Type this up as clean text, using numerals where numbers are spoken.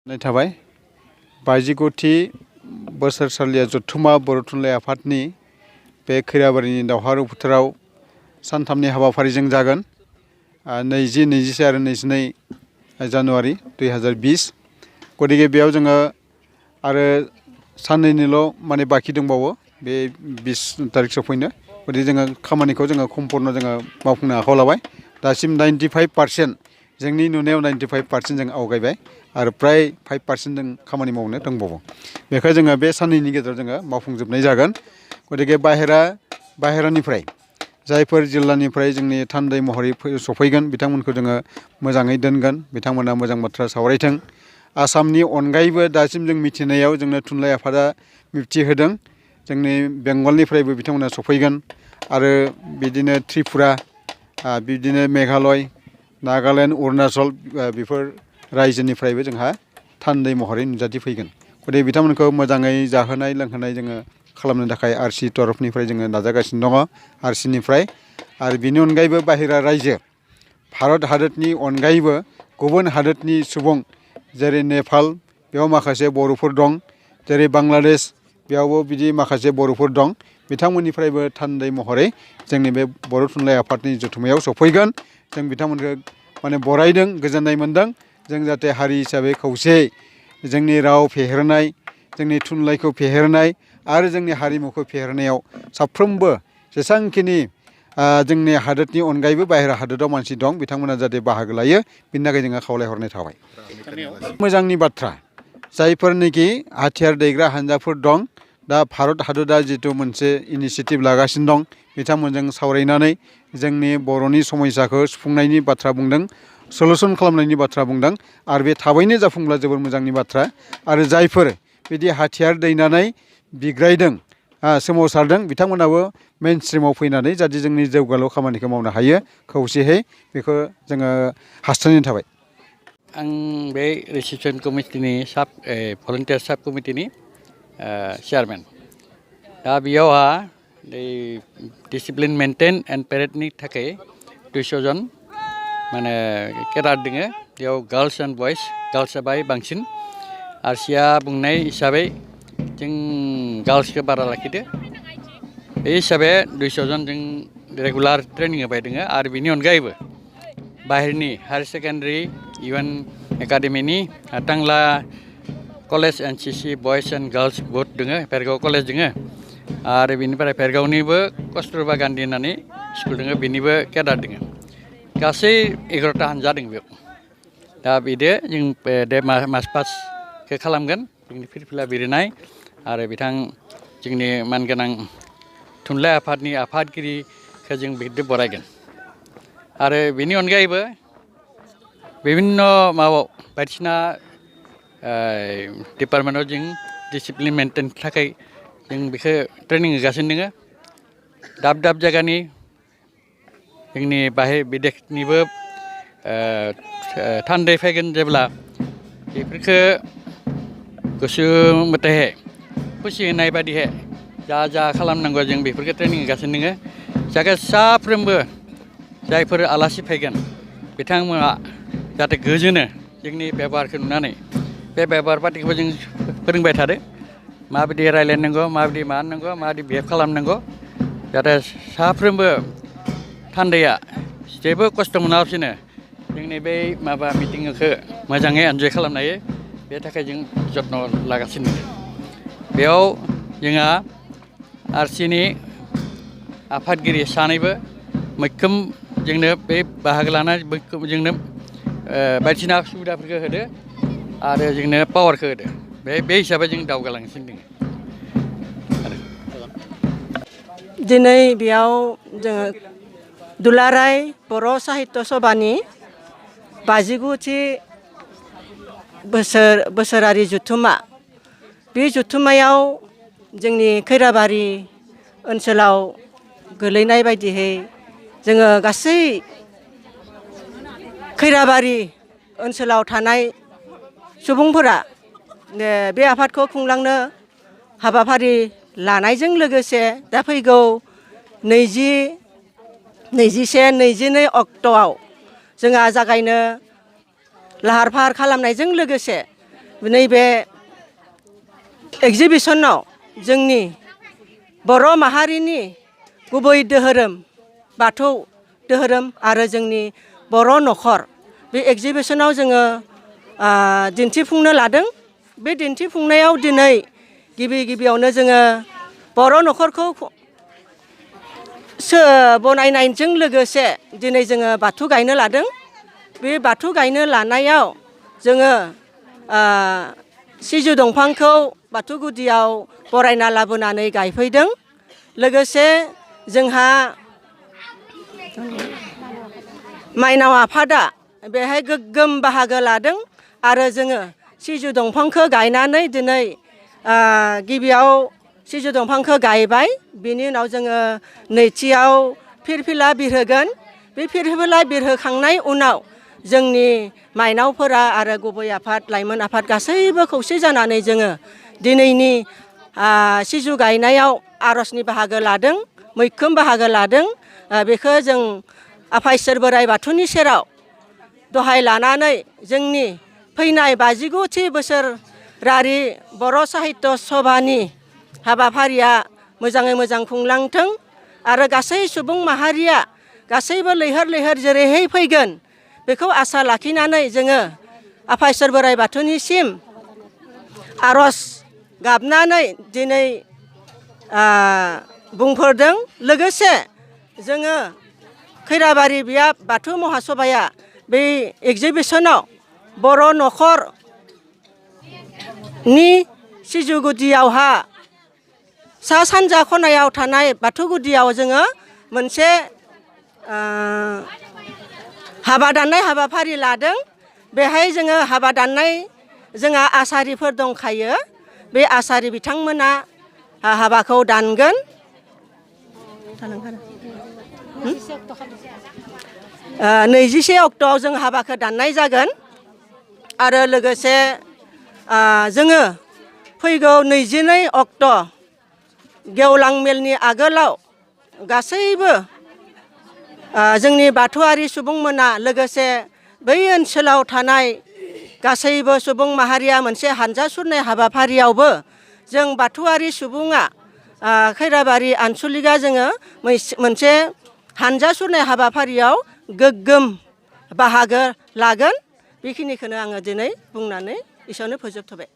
थाबाय 59थि बोसोरसालिया जथुम्मा बर' थुनलाइ आफादनि बे खैराबारिनि दावहारु फोथाराव सानथामनि हाबाफारिजों जागोन 20, 21 आरो 22 जानुवारि 2020 गतिके बेयाव जोङो आरो साननैनिल' माने बाखि दंबावो बे 20 तारिख सफैनो गतिके जोङो खामानिखौ जोङो सम्पुर्ण जोङो मावफुंनो आखायाव लाबाय दासिम 95% जोंनि नुनायाव 95% जों आवगायबाय आरो प्राय 5% जों खामानि मावनो दंबावो बेखौ जोङो बे साननैनि गेजेराव जोङो मावफुंजोबनाय जागोन गतिके बाहेरानिफ्राय जायफोर जिल्लानिफ्राय जोंनि थान्दै महरै सफैगोन बिथांमोनखौ जोङो मोजाङै दोनगोन बिथांमोना मोजां बाथ्रा सावरायथों आसामनि अनगायैबो दासिम जों मिथिनायाव जोंनो थुनलाइ आफादा मिथिहोदों जोंनि बेंगलनिफ्रायबो बिथांमोना सफैगोन आरो बिदिनो त्रिपुरा बिदिनो मेघालय नागालेण्ड अरुणाचल बेफोर रायजोनिफ्रायबो जोंहा थान्दै महरै नुजाथिफैगोन गतिके बिथांमोनखौ मोजाङै जाहोनाय लोंहोनाय जोङो खालामनो थाखाय आरसि तरफनिफ्राय जोङो नाजागासिनो दङ आरसिनिफ्राय आरो बिनि अनगायैबो बाहेरा रायजो भारत हादरनि अनगायैबो गुबुन हादरनि सुबुं जेरै नेपाल बेयाव माखासे बर'फोर दं जेरै बांलादेश बेयावबो बिदि माखासे बर'फोर दं बिथांमोननिफ्रायबो थान्दै महरै जोंनि बे बर' थुनलाइ आफादनि जथुम्मायाव सफैगोन जों बिथांमोनखौ माने बरायदों गोजोननाय मोनदों जों जाहाथे हारि हिसाबै खौसेयै जोंनि राव फेहेरनाय जोंनि थुनलाइखौ फेहेरनाय आरो जोंनि हारिमुखौ फेहेरनायाव साफ्रोमबो जेसेबांखिनि जोंनि हादोरनि अनगायैबो बाहेरा हादोराव मानसि दं बिथांमोना जाहाथे बाहागो लायो बिनि थाखाय जोङो खावलायहरनाय थाबाय मोजांनि बाथ्रा जायफोरनिखि हाथियार दैग्रा हान्जाफोर दं दा भारत हादरा जिथु मोनसे इनिसियेटिभ लागासिनो दं बिथांमोनजों सावरायनानै जोंनि बर'नि समस्याखौ सुफुंनायनि बाथ्रा बुंदों सलुसन खालामनायनि बाथ्रा बुंदों आरो बे थाबैनो जाफुंब्ला जोबोर मोजांनि बाथ्रा आरो जायफोर बिदि हाथियार दैनानै बिग्रायदों सोमावसारदों बिथांमोनाबो मेइन स्ट्रिमाव फैनानै जाहाथे जोंनि जौगालु खामानिखौ मावनो हायो खौसेयै बेखौ जोङो हास्थायनाय थाबाय आं बे रिसेपसन कमिटिनि भलन्टियार साब कमिटिनि चेयारमेन दा बेयावहा डिसिप्लिन मेनटेन एन्ड पेरेडनि थाखाय 200 जन माने केडार दङ बेयाव गार्लस एन्ड बयस गार्लसआ बांसिन आरसिया बुंनाय हिसाबै जों गार्लसखौ बारा लाखिदो बे हिसाबै 200 जन जों रेगुलार ट्रेनिं होबाय दङ आरो बेनि अनगायैबो बाहेरनि हायार सेकेन्डारि इउएन एकाडेमिनि टांला कलेज एनसिसि बयस एन्ड गार्लस बोथ दङ भेरगाव कलेज दङ आरो बेनिफ्राय भेरगावनिबो कस्तुरबा गान्धी होननानै स्कुल दङ बेनिबो केडार दङ गासै 11टा हानजा दङ बेयाव दा बिदो जों बे मास पासखौ खालामगोन जोंनि फिरफिला बिरनाय आरो बिथां जोंनि मानगोनां थुनलाइ आफादनि आफादगिरिखौ जों बिदि बरायगोन आरो बेनि अनगायैबो बिभिन्न माबाव बायदिसिना डिपार्टमेन्टआव जों डिसिप्लिन मेनटेन थाखाय जों बेखौ ट्रेनिं होगासिनो दङ दाब दाब जायगानि जोंनि बिदेशनिबो थान्दै फैगोन जेब्ला बेफोरखौ गोसो मथेहै खुसि होनाय बायदिहै जा खालामनांगौ जों बेफोरखौ ट्रेनिं होगासिनो दङ जाहाथे साफ्रोमबो जायफोर आलासि फैगोन बिथांमोना जाहाथे गोजोनो जोंनि बेबहारखौ नुनानै बे बेबहार पातिखौबो जों फोरोंबाय थादों माबायदि रायज्लायनांगौ माबायदि मा होननांगौ माबायदि बिहेभ खालामनांगौ जाहाथे साफ्रोमबो थान्दैया जेबो खस्थ' मोनालासिनो जोंनि बे माबा मिटिंखौ मोजाङै एन्जय खालामनो हायो बे थाखाय जों जत्न लागासिनो बेयाव जोंहा आरसिनि आफादगिरि सानैबो मैखोम जोंनो बे बाहागो लानानै जोंनो बायदिसिना सुबिदाफोरखौ होदो आरो जोंनो पावारखौ होदो बे हिसाबै जों दावगालांगासिनो दङ दिनै बेयाव जोङो दुलाराय बर' साहित्य सभानि 59थि बोसोरारि जथुम्मा बे जथुम्मायाव जोंनि खैराबारि ओनसोलाव गोलैनाय बायदियै जोङो गासै खैराबारि ओनसोलाव थानाय सुबुंफोरा बे आफादखौ खुंलांनो हाबाफारि लानायजों लोगोसे दा फैगौ 20, 21, 22 अक्ट'आव जोंहा जागायनो लाहार फाहार खालामनायजों लोगोसे नैबे एग्जिबिसनाव जोंनि बर' माहारिनि गुबै धोरोम बाथौ धोरोम आरो जोंनि बर' न'खर बे एग्जिबिसनाव जोङो दिन्थिफुंनो लादों। बे दिन्थिफुंनायाव दिनै गिबियावनो जोङो बर' न'खरखौ बनायनायजों लोगोसे दिनै जोङो बाथौ गायनो लादों। बे बाथौ गायनो लानायाव जोङो सिजौ दंफांखौ बाथौ गुदियाव बरायना लाबोनानै गायफैदों। लोगोसे जोंहा माइनाव आफादा बेहाय गोग्गोम बाहागो लादों आरो जोङो सिजौ दंफांखौ गायनानै दिनै गिबियाव सिजौ दंफांखौ गायबाय। बिनि उनाव जोङो नैथियाव फिरफिला बिरहोगोन। बे फिरफिला बिरहोखांनाय उनाव जोंनि माइनावफोरा आरो गुबै आफाद लाइमोन आफाद गासैबो खौसे जानानै जोङो दिनैनि सिजौ गायनायाव आर'जनि बाहागो लादों, मैखोम बाहागो लादों। बेखौ जों आफा इसोर बोराइ बाथौनि सेराव दहाय लानानै जोंनि फैनाय 59थि बोसोरारि बर' साहित्य सभानि हाबाफारिया मोजाङै मोजां खुंलांथों आरो गासै सुबुं माहारिया गासैबो लैहोर लैहोर जेरैहाय फैगोन बेखौ आसा लाखिनानै जोङो आफा इसोर बोराइ बाथौनिसिम आर'ज गाबनानै दिनै बुंफोरदों। लोगोसे जोङो खैराबारि बियाब बाथौ महासभाया बे एग्जिबिसनाव बर' न'खरनि सिजौ गुदियावहा सा सानजा खनायाव थानाय बाथौ गुदियाव जोङो मोनसे हाबा दाननाय हाबाफारि लादों। बेहाय जोङो हाबा दाननाय जोंहा आसारिफोर दंखायो। बे आसारि बिथांमोना हाबाखौ दानगोन। 21 अक्ट'आव जों हाबाखौ दाननाय जागोन आरो लोगोसे जोङो फैगौ 22 अक्ट' गेवलां मेलनि आगोलाव गासैबो जोंनि बाथौआरि सुबुंमोना लोगोसे बै ओनसोलाव थानाय गासैबो सुबुं माहारिया मोनसे हानजा सुरनाय हाबाफारियावबो जों बाथौआरि सुबुङा खैराबारि आनसलिकआ जोङो मोनसे हानजा सुरनाय हाबाफारियाव गोग्गोम बाहागो लागोन। बेखिनिखौनो आङो दिनै बुंनानै एसेयावनो फोजोबथ'बाय।